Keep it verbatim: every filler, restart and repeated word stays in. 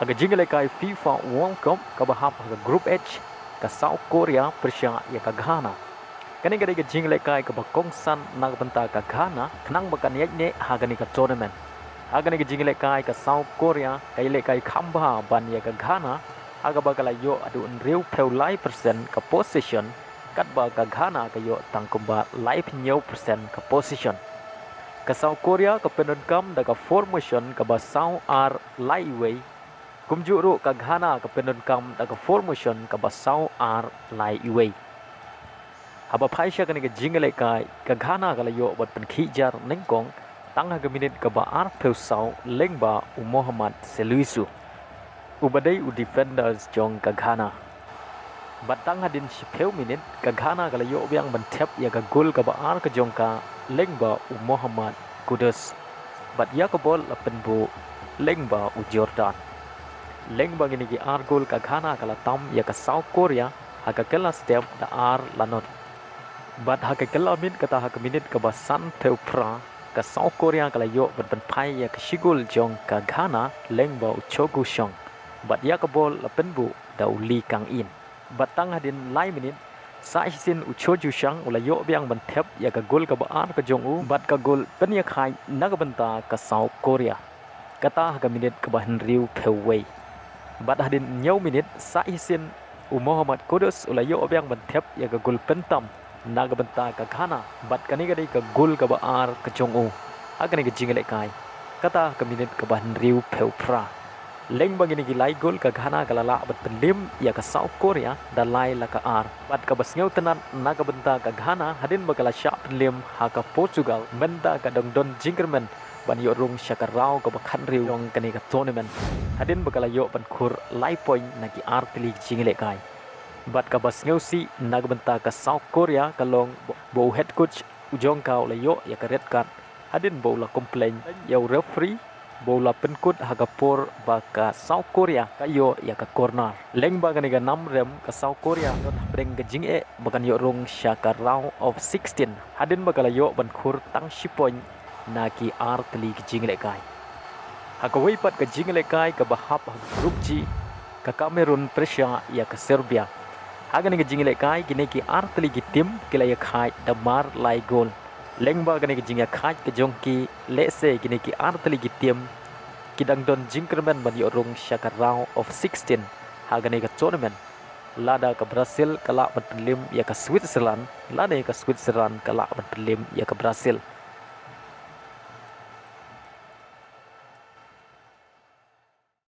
Ka jingïalehkai FIFA World Cup kaba hap ha ka Group H, ka South Korea pyrshah ïa ka Ghana. Kane ka dei ka jingïalehkai kaba kongsan na ka bynta ka Ghana, khnang ba kan ïaid neh ha kane ka tournament. Ha kane ka jingïalehkai ka South Korea ka ïalehkai kham bha ban ïa ka Ghana, ha kaba ka la ïoh haduh hynriewphew lai percent ka possession, katba ka Ghana ka ïoh tang kumba laiphew hynñiew percent ka possession. Ka South Korea ka pyndonkam da ka formation kaba saw ar lai iwei, kumjuh ruh ka Ghana ka pyndonkam da ka formation kaba saw ar lai iwei. Haba phai sha kane ka jingïalehkai, ka Ghana ka la ïoh ban pynkhih jar nyngkong tang ha ka minit kaba arphew saw lyngba u Mohamed Salisu, uba dei u defenders jong ka Ghana. Bad tang hadien shiphew minit, ka Ghana ka la ïoh biang ban thep ïa ka gol kaba ar ka jong ka lyngba u Mohamed Kudus. Bad ïa ka bol la pynbuh lyngba u Jordan. Lyngba kine ki ar gol ka Ghana ka la tam ïa ka South Korea ha ka kylla step da ar la not. Bad ha ka kylla miet kata ha ka minit kaba sanphew phra, ka South Korea ka la ïoh ban pynphai ïa ka shi gol jong ka Ghana lyngba u Cho Gu Song. Bad ïa ka bol la pynbuh da u Lee Kang In. Bad tang hadien lai minit, sa shisien u Cho Ju Shang u la ïoh biang ban thep ïa ka gol kaba ar ka jong u, bad ka gol pynïakhaid na ka bynta ka South Korea, kata ha ka minit kaba hynriewphew wei. Bad hadien hynñiew minit, sa shisien u Mohamed Kudus u la ïoh biang ban thep ïa ka gol pyntam na ka bynta ka Ghana, bad kane ka dei ka gol kaba ar ka jong u ha kane ka jingïalehkai, kata ha ka minit kaba hynriewphew phra. Lyngba kine ki lai gol ka Ghana ka la lah ban pynliem ïa ka South Korea da lai la ka ar. Bad kaba sngewtynnat na ka bynta ka Ghana, hadien ba ka la shah pynliem ha ka Portugal, mynta ka dang don jingkyrmen ban ïoh rung sha ka round kaba khathynriew jong kane ka tournament, hadien ba ka la ïoh ban khur lai point na ki ar tylli ki jingïalehkai. Bad kaba sngewsih na ka bynta ka South Korea ka long ba u head coach u jong ka u la ïoh ïa ka red card hadien ba u la complain ïa u referee ba u la pynkut ha ka por ba ka South Korea ka ïoh ïa ka corner. Lyngba kane ka nam rem ka South Korea ka don hapdeng ka jingeh ba kan ïoh rung sha ka round of sixteen, hadien ba ka la ïoh ban khur tang shi point na ki ar tylli ki jingïalehkai. Ha kawei pat ka jingïalehkai kaba hap ha ka Group G, ka Cameroon pyrshah ïa ka Serbia. Ha kane ka jingïalehkai kine ki ar tylli ki team ki la ïakhaid da mar lai gol. Lyngba kane ka jingïakhaid ka jong ki, lehse kine ki ar tylli ki team ki dang don jingkyrmen ban ïoh rung sha ka round of sixteen ha kane ka tournament, lada ka Brazil ka lah ban pynliem ïa ka Switzerland, lane ka Switzerland ka lah ban pynliem ïa ka Brazil.